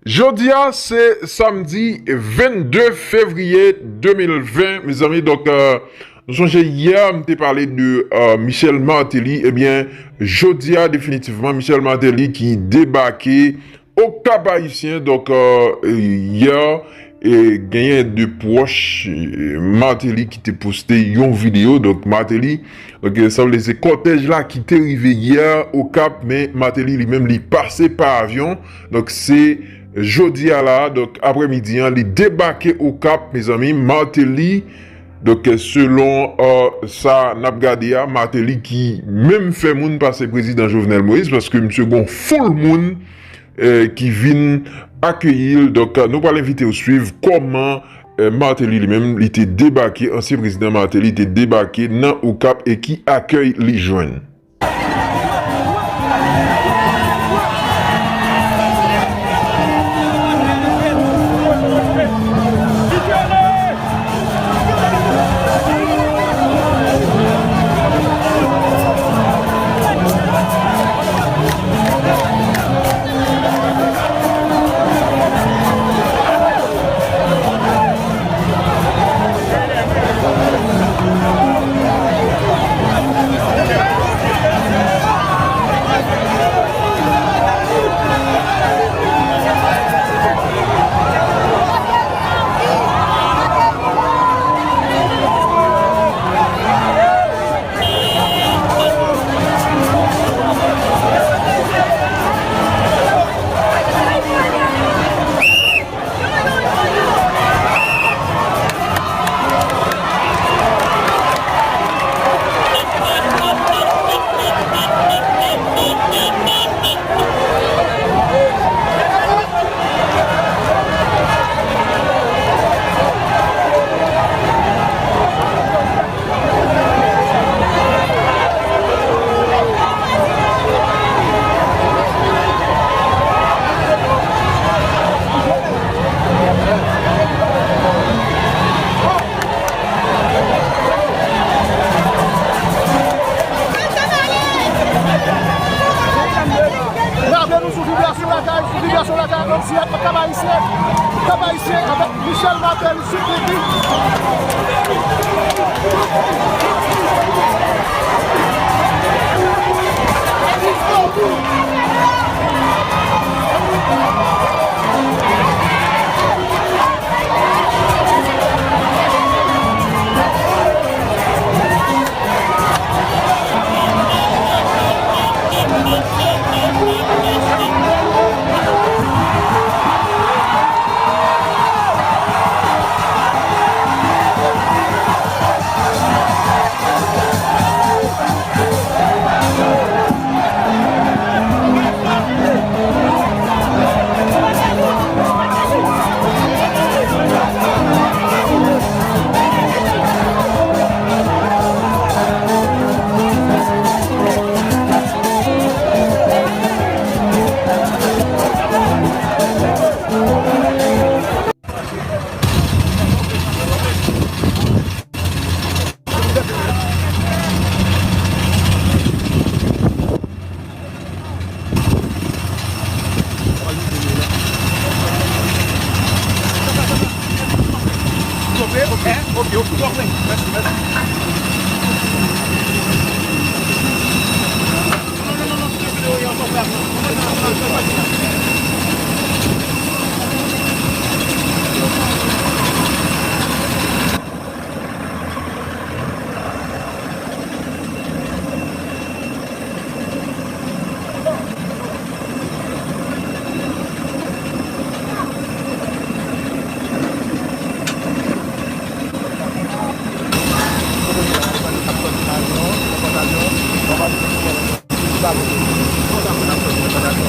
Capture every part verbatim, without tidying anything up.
Jodi a, se samdi vennde fevriye de mil ven, mezanmi. Donk, euh, nou sonje yè, m te pale de euh, Michel Martelly. Ebyen, jodi a, definitivman, Michel Martelly ki debake Okap Ayisyen. Donk, euh, yè, e genyen de pwòch euh, Martelly ki te poste yon videyo. Donk, Martelly, donk, sa vle se kòtèj la ki te rive yè Okap, men Martelly li menm li pase pa avyon. Donk, se jodi a la, donk, aprèmidi an, li debake Okap, mezanmi. Martelly, donk, selon euh, sa n ap gade a, Martelly ki menm fè moun pase prezidan Jovenel Moïse, paske misye gon foul moun euh, ki vin akeyi l. Donk, nou pral envite w swiv kòman euh, Martelly li menm, li te debake, ansyen prezidan Martelly te debake nan Okap e ki akèy li jwenn. Lave nou sou vibrasyon lakay, sou vibrasyon lakay, ann siyat Okap Ayisyen, Okap Ayisyen avèk Michel Martelly sou tribin.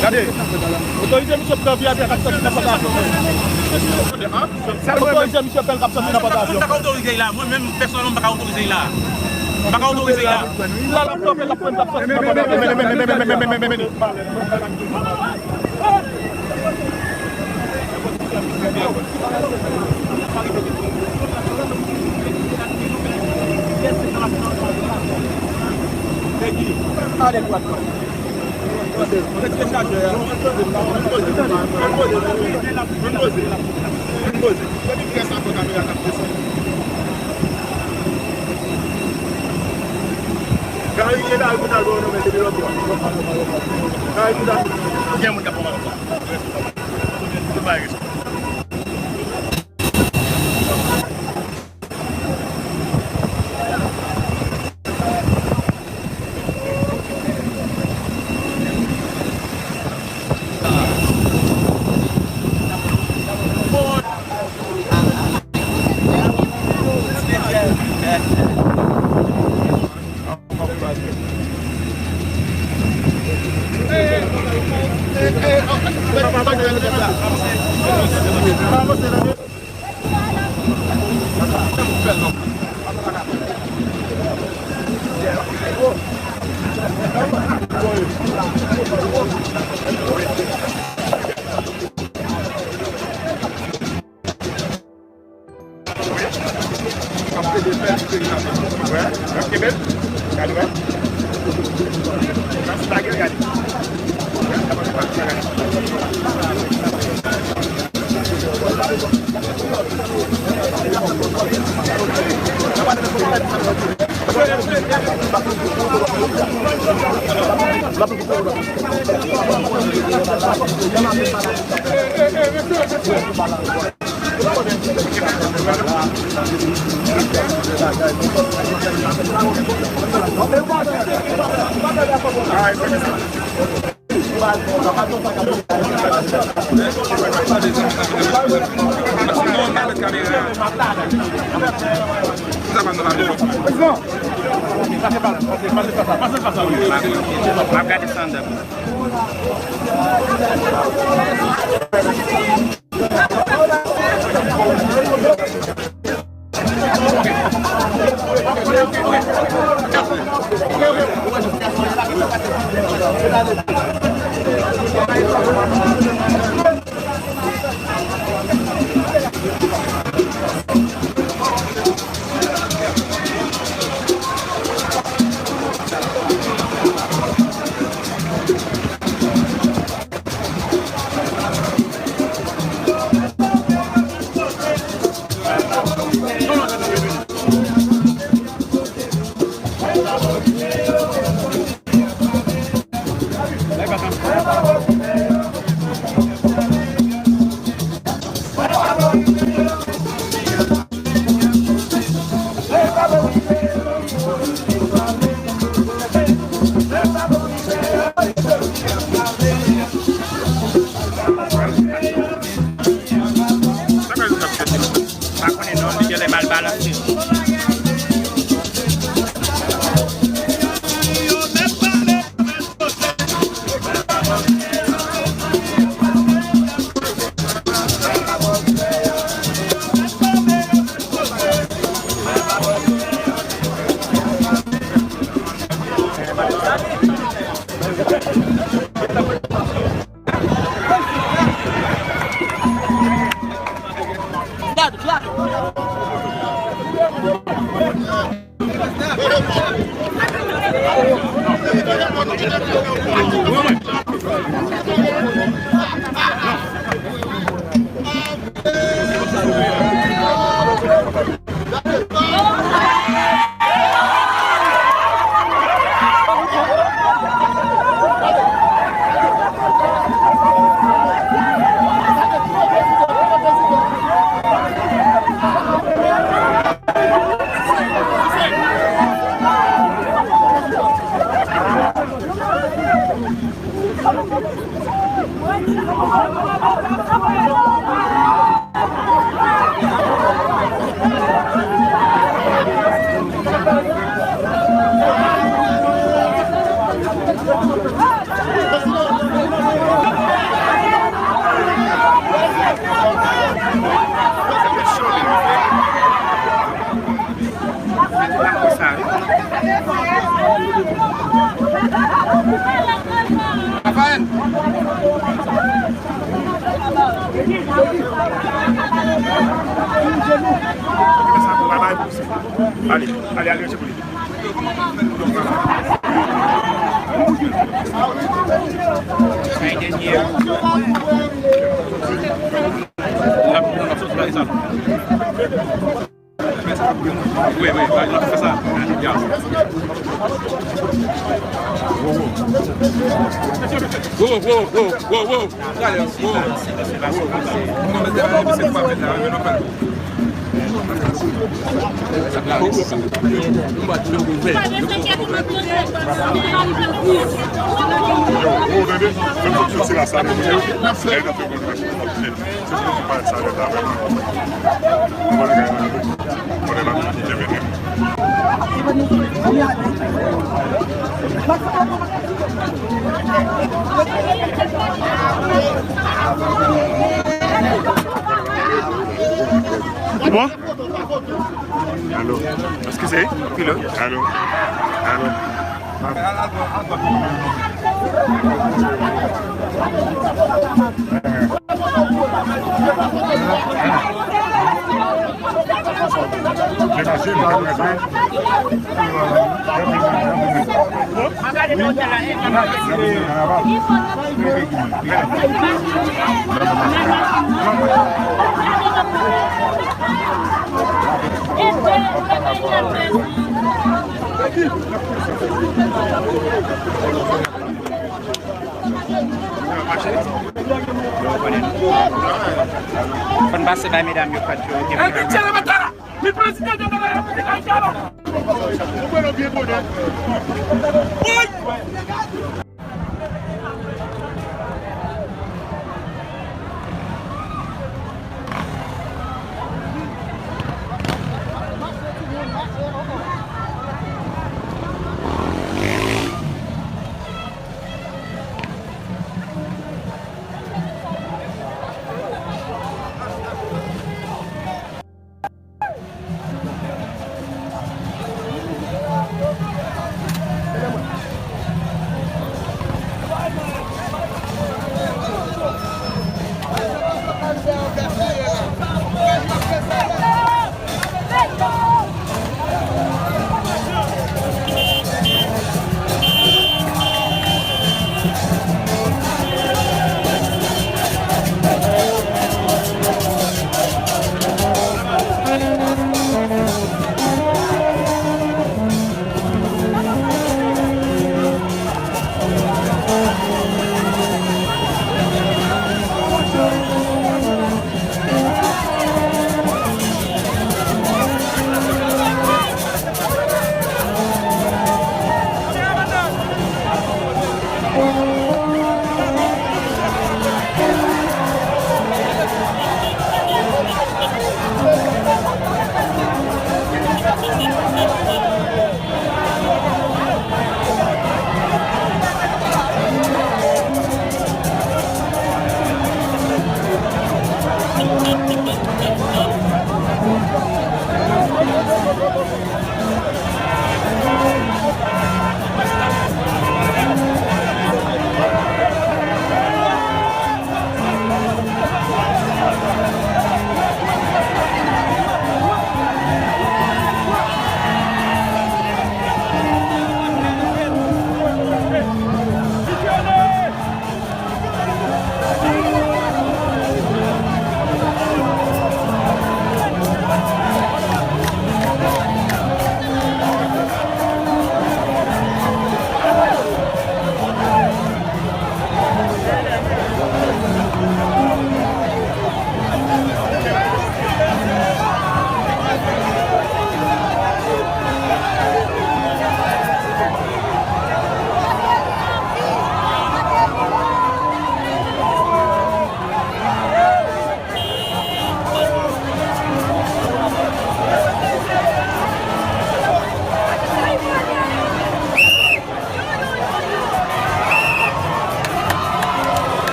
Gade, otorize misye pran viyatè k ap sòti nan pòt avyon. Otorize misye pran k ap sòti nan pòt avyon. Mwen pa ka otorize l la, mwen menm pèsonèlman m pa ka otorize l la. M pa ka otorize l la. La l ap kanpe, l ap pran, l ap sòti nan pòt avyon. Ale dwat. Gen moun k ap pran malòt la. Tout bagay rete. M ap gade sandal. Pa konnen non, li genlè mal balanse. Rafael! Ale, ale, ale, se pou li. Sa e dènye a. L ap, l ap soti la, e sa. Wi, wi, l ap fè sa. Ya. Wo, wo, wo, wo, wo, wo. Gade, wo. Mwen mete la, se pa fèt la, men nou fè l. Bon? Alo. Eskize, anpil. Alo. Alo. Fò n pase bay medam yo kòd yo.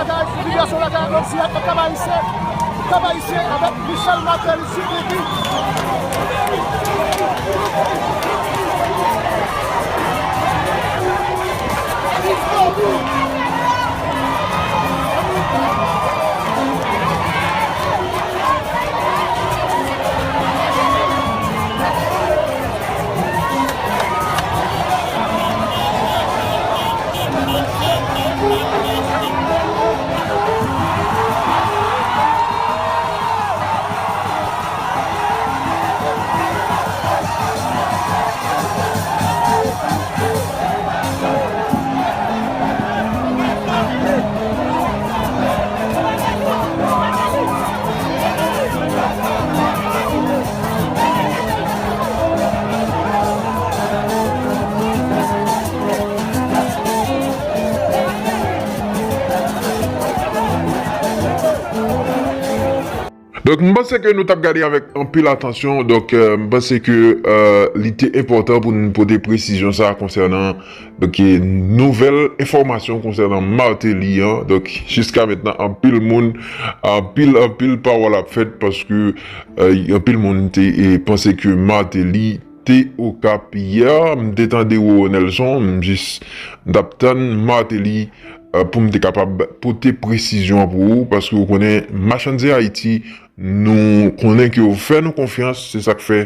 Liberasyon lakay Anziyat ak Kap Ayisyen, Kap Ayisyen avèk Michel Martelly, Sud Liti. Donk, m panse ke nou t ap gade avèk anpil atansyon. Donk, euh, m panse ke, euh, li te enpòtan pou nou pote presizyon sa a konsènan, donk, nouvèl enfòmasyon konsènan Martelly an. Donk, jiska mentnan, anpil moun, anpil, anpil pawòl ap fèt paske, euh, anpil moun te, e, panse ke Martelly te Okap yè. M te tande Roro Nelson, m jis, m t ap tann Martelly, euh, pou m te kapab pote presizyon an pou ou, paske ou konnen, Machann Zen Ayiti, nou konnen ke yo fè nou konfyans, se sa k fè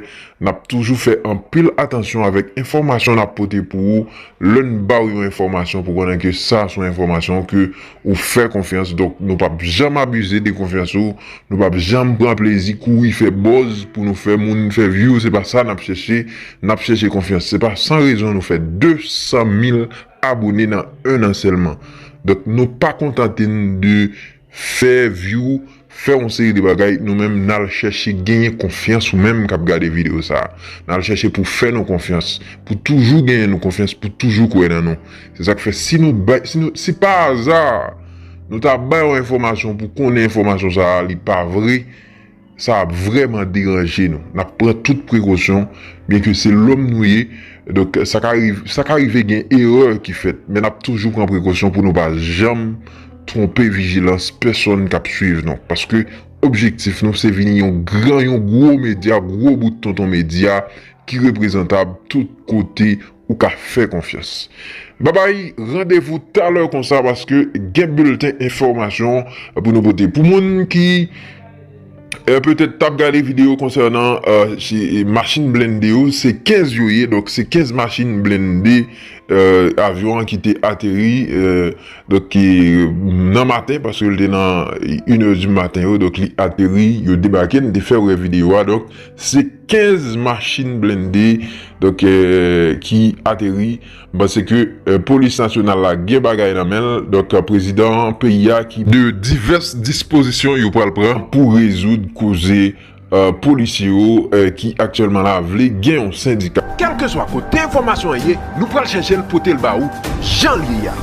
n ap toujou fè anpil atansyon avèk enfòmasyon n ap pote pou ou. Lè n ba w yon enfòmasyon, pou konnen ke sa se yon enfòmasyon ke ou fè konfyans. Donk, nou p ap janm abize de konfyans ou, nou p ap janm pran plezi kouri fè buzz pou nou fè moun fè view, se pa sa n ap chèche. N ap chèche konfyans. Se pa san rezon nou fè de san mil abone nan en an sèlman. Donk, nou pa kontante n de fè view, fè yon seri de bagay, nou menm n al chèche genyen konfyans ou menm k ap gade videyo sa a. N al chèche pou fè nou konfyans, pou toujou genyen nou konfyans, pou toujou kwè nan nou. Se sa k fè si nou bay, si nou, si pa aza nou ta bay yon enfòmasyon pou konnen enfòmasyon sa a li pa vre, sa ap vrèman deranje nou. N ap pran tout prekosyon, byenke se lòm nou ye. Donk, sa ka riv-, sa ka rive gen erè ki fèt, men n ap toujou pran prekosyon pou nou pa janm twonpe vijilans pèsonn k ap swiv nou. Paske objektif nou, se vini yon gran, yon gwo medya, gwo bout tonton medya ki reprezantab tout kote ou ka fè konfyans. Babay, randevou talè konsa paske gen bilten enfòmasyon pou nou pote. Pou moun ki, euh, petèt t ap gade videyo konsènan, euh, si, machin blende yo, se kenz yo ye, donk se kenz machin blende, euh, avyon an ki te ateri, euh, donk, ki, nan maten, paske l te nan inè di maten yo, donk li ateri, yo debake, n te fè wè videyo a, donk se kenz machin blende, donk, eh, ki ateri. M panse ke, eh, polis nasyonal la gen bagay nan men l. Donk, prezidan peyi a ki de divès dispozisyon yo pral pran pou rezoud koze, eh, polisye yo, eh, ki aktyèlman la vle gen yon sendika. Kèlkeswa kote enfòmasyon an ye, nou pral chèche l pote l ba ou jan l ye a.